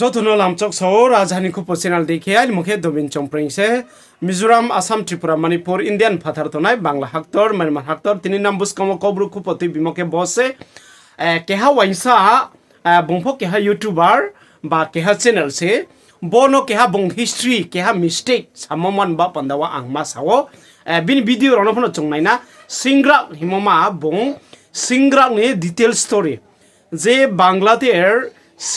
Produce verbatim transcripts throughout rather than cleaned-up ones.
Joto no lamchok sao, Rajhani Khupo channel dei khe, aini mung khe Dobin Chongpreng se. Mizoram, Assam, Tripura, Manipur, Indian phathar tongnai Bangla haktor, Myanmar haktor, tini nam buskang wo Kaubru Khupo tuibimo khe bo se. Eh, keha uaingsa, eh, bung pho keha YouTuber, ba keha channel se. Bo no keha bung history, keha mistake samo man ba panda wo ang ma sao. Eh, bini video rao no pho no chung nai na, Singrak hingmo ma bung, Singrak ni detail story. Je Bangladesh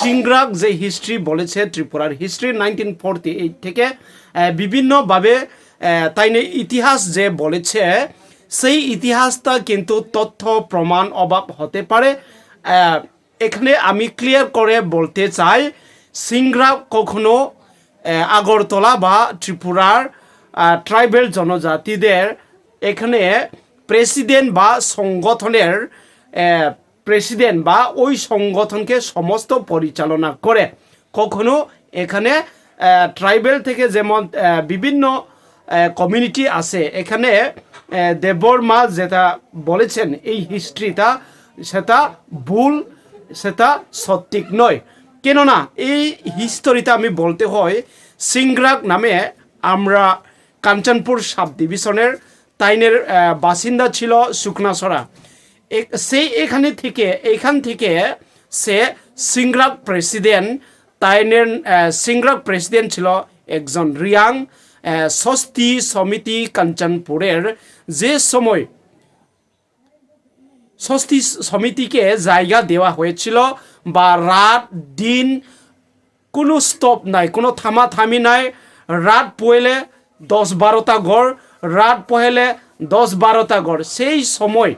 Singrak je history বলেছে, ত্রিপুরার history nineteen forty eight থেকে, আহ, বিভিন্ন ভাবে, আহ, তাইনে ইতিহাস যে বলেছে, সেই ইতিহাসটা কিন্তু তথ্য প্রমাণ অভাব হতে পারে। আহ, এখানে আমি clear করে বলতে চাই, সিংগ্রাক কখনো, আহ, আগরতলা বা ত্রিপুরার, আহ, ট্রাইবেল জনজাতিদের এখানে প্রেসিডেন্ট বা সংগঠনের, আহ, প্রেসিডেন্ট বা ওই সংগঠনকে সমস্ত পরিচালনা করে। কখনো এখানে, আহ, ট্রাইবেল থেকে যেমন, আহ, বিভিন্ন, আহ, কমিউনিটি আছে, এখানে, আহ, দেববর্মা যেটা বলেছেন, এই হিস্ট্রিটা, সেটা ভুল, সেটা সঠিক নয়। কেননা এই হিস্টোরিটা আমি বলতে হয়, সিংগ্রাক নামে আমরা কাঞ্চনপুর সাব ডিভিশনের তাইনের, আহ, বাসিন্দা ছিল শুকনাছড়া। এ-, সেই এখানে থেকে, এখান থেকে সে সিংগ্রাক প্রেসিডেন্ট, তাইনের, আহ, সিংগ্রাক প্রেসিডেন্ট ছিল একজন রিয়াং, আহ, স্বস্তি সমিতি কাঞ্চনপুরের। যে সময় স্বস্তি সমিতিকে জায়গা দেওয়া হয়েছিল, বা রাত দিন কোনো স্টপ নাই, কোনো থামাথামি নাই, রাত পহলে দশ বারোটা ঘর, রাত পহলে দশ বারোটা ঘর। সেই সময়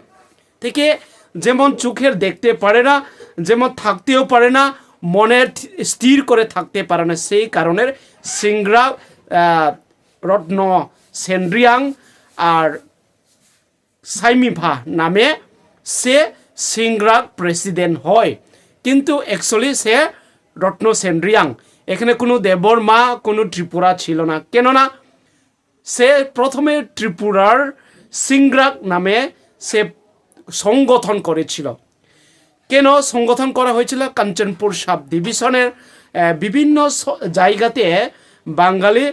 থেকে যেমন চোখের দেখতে পারে না, যেমন থাকতেও পারে না, মনে থি-, স্থির করে থাকতে পারে না, সেই কারণে সিংগ্রা, আহ, রত্ন সেনরিয়াং আর সাইমিফা নামে সে সিংগ্রাক প্রেসিডেন্ট হয়। কিন্তু actually সে রত্ন সেনরিয়াং, এখানে কোনো দেববর্মা, কোনো ত্রিপুরা ছিল না। কেননা সে প্রথমে ত্রিপুরার সিংগ্রাক নামে সে সংগঠন করেছিল। কেন সংগঠন করা হয়েছিল? কাঞ্চনপুর সাব ডিভিশনের, আহ, বিভিন্ন স-, জায়গাতে বাঙালি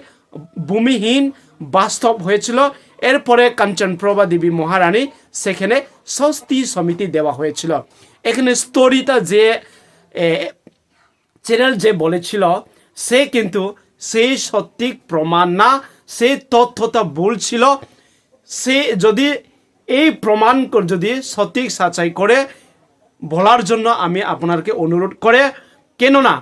ভূমিহীন বাস্তব হয়েছিল। এরপরে কাঞ্চনপ্রভা দেবী মহারানী সেখানে স্বস্তি সমিতি দেওয়া হয়েছিল। এখানে স্টোরিটা যে, এ, চ্যানেল যে বলেছিল, সে কিন্তু সেই সঠিক প্রমাণ না, সেই তথ্যটা ভুল ছিল। সে যদি এই প্রমাণ কর-, যদি সঠিক যাচাই করে বলার জন্য আমি আপনাকে অনুরোধ করে, কেননা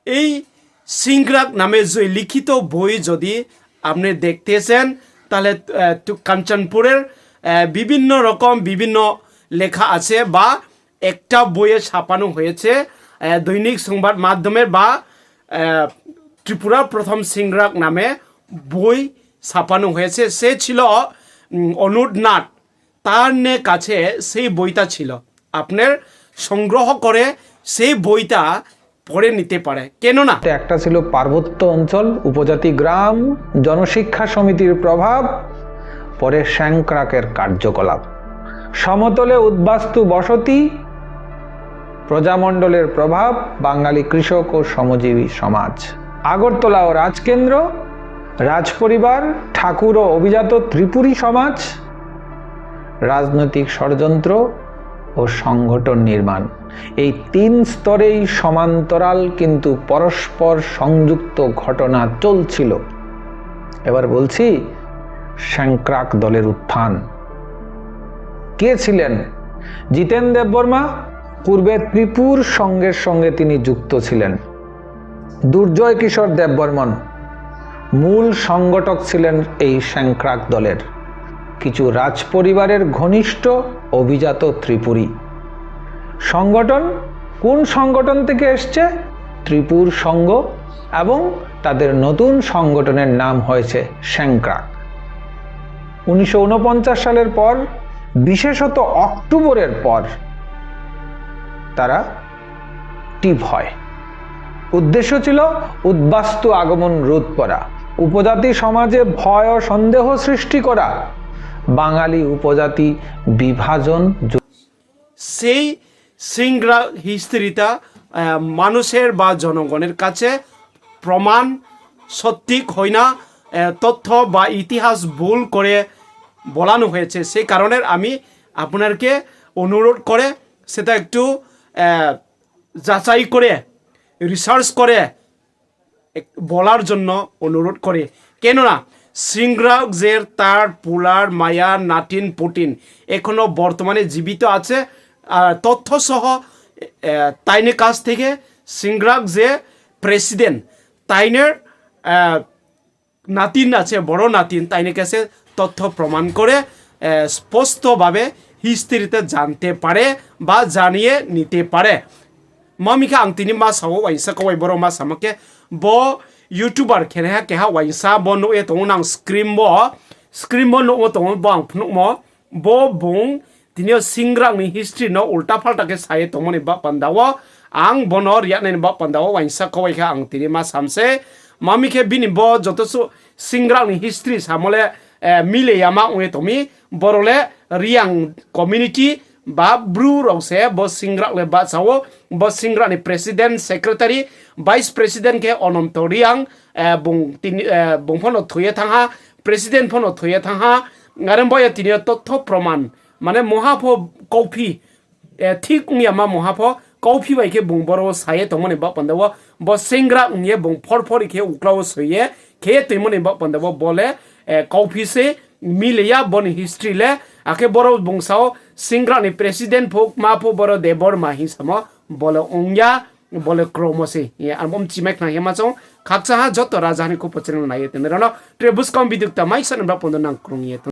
এই সিংগ্রাক নামে যে লিখিত বই যদি আপনি দেখতে চান, তাহলে, আহ, তু-, কাঞ্চনপুরের, আহ, বিভিন্ন রকম বিভিন্ন লেখা আছে বা একটা বইয়ে ছাপানো হয়েছে, আহ, দৈনিক সংবাদ মাধ্যমে বা, আহ, ত্রিপুরা প্রথম সিংগ্রাক নামে বই ছাপানো হয়েছে। সে ছিল, উম, অনুরোধ নাথ, তার নে কাছে সেই বইটা ছিল। আপনার সংগ্রহ করে সেই বইটা পড়ে নিতে পারে, কেননা একটা ছিল পার্বত্য অঞ্চল, উপজাতি গ্রাম, জনশিক্ষা সমিতির প্রভাব, পরে স্যাংক্রাকের কার্যকলাপ, সমতলে উদ্বাস্তু বসতি, প্রজামণ্ডলের প্রভাব, বাঙালি কৃষক ও শ্রমজীবী সমাজ, আগরতলা ও রাজকেন্দ্র, রাজপরিবার, ঠাকুর ও অভিজাত ত্রিপুরী সমাজ, রাজনৈতিক ষড়যন্ত্র ও সংগঠন নির্মাণ। এই তিন স্তরেই সমান্তরাল কিন্তু পরস্পর সংযুক্ত ঘটনা চলছিল। এবার বলছি, স্যাংক্রাক দলের উত্থান। কে ছিলেন? জিতেন দেববর্মা পূর্বে ত্রিপুর সংঘের সঙ্গে তিনি যুক্ত ছিলেন। দুর্জয় কিশোর দেববর্মন মূল সংগঠক ছিলেন এই স্যাংক্রাক দলের। কিছু রাজপরিবারের ঘনিষ্ঠ অভিজাত ত্রিপুরী। সংগঠন, কোন সংগঠন থেকে এসছে? ত্রিপুর সংঘ, এবং তাদের নতুন সংগঠনের নাম হয়েছে স্যাংক্রাক। উনিশশো ঊনপঞ্চাশ সালের পর, বিশেষত অক্টোবরের পর, তারা টিপ হয়। উদ্দেশ্য ছিল উদ্বাস্তু আগমন রোধ করা, উপজাতি সমাজে ভয় ও সন্দেহ সৃষ্টি করা, বাঙালি উপজাতি বিভাজন যু- সেই সিংগ্রাক হিস্ট্রিটা আহ, মানুষের বা জনগণের কাছে প্রমাণ সঠিক হয় না, আহ, তথ্য বা ইতিহাস ভুল করে বলানো হয়েছে। সেই কারণে আমি আপনাকে অনুরোধ করে সেটা একটু, আহ, যাচাই করে, রিসার্চ করে এক-, বলার জন্য অনুরোধ করে। কেননা সিংগ্রাক যে তার পুলার মায়া নাতিন পুতিন এখনো বর্তমানে জীবিত আছে। আহ, তথ্য সহ, আহ, তাইনের কাছ থেকে সিংগ্রাক যে প্রেসিডেন্ট, তাইনের, আহ, নাতিন আছে, বড় নাতিন, তাইনের কাছে তথ্য প্রমাণ করে, আহ, স্পষ্টভাবে হিস্ট্রিতে জানতে পারে বা জানিয়ে নিতে পারে। Mami khe ang tini ma sao, uaingsa kau bai boro ma samo khe, bo YouTuber khenaiha keha uaingsa bo nuh ye tong ou nang screen bo, screen bo nuh wo tong ou bo ang phnuhmo, bo bung tini yo Singrak ni history no ulta phalta khe sa ye tongmo ni baoh panda wo, ang bono rianai ni baoh panda wo uaingsa kau bai khe ang tini ma sam se. Mami khe bini bo joto suh Singrak ni history samo le, eh, mile yama ong ye tong mi, boro le Reang community ba Bru rao se bo Singrak le bahcha ou, bo Singrak ni president, secretary, vice president khe Ononto Reang, eh, bung tini, eh, bung pho no thoi ye thanng ha, president pho no thoi ye thanng ha, are bo ye tini yo totho proman, mane mungha pho kauphi, eh, thik ong ya ma mungha pho kauphi bai khe bung boro wo sa ye tongmo ni baoh panda wo, bo Singrak hing ye bung phor phori khe uklau wo soi ye khe ye toimo ni baoh panda wo bo le, eh, kauphi se, mile ya bo ni history le, akhe boro bung sao Singrak ni president pho ma pho boro Debbarma hing samo, bo le ong ya, bo le kromo se. Ye, ang bo mchimai khna ye ma chung, khakchang ha joto raja ni khupo channel nai ye tongnai rao no, tre buskang video kta mai sa ni baoh panda nang krung ye tong.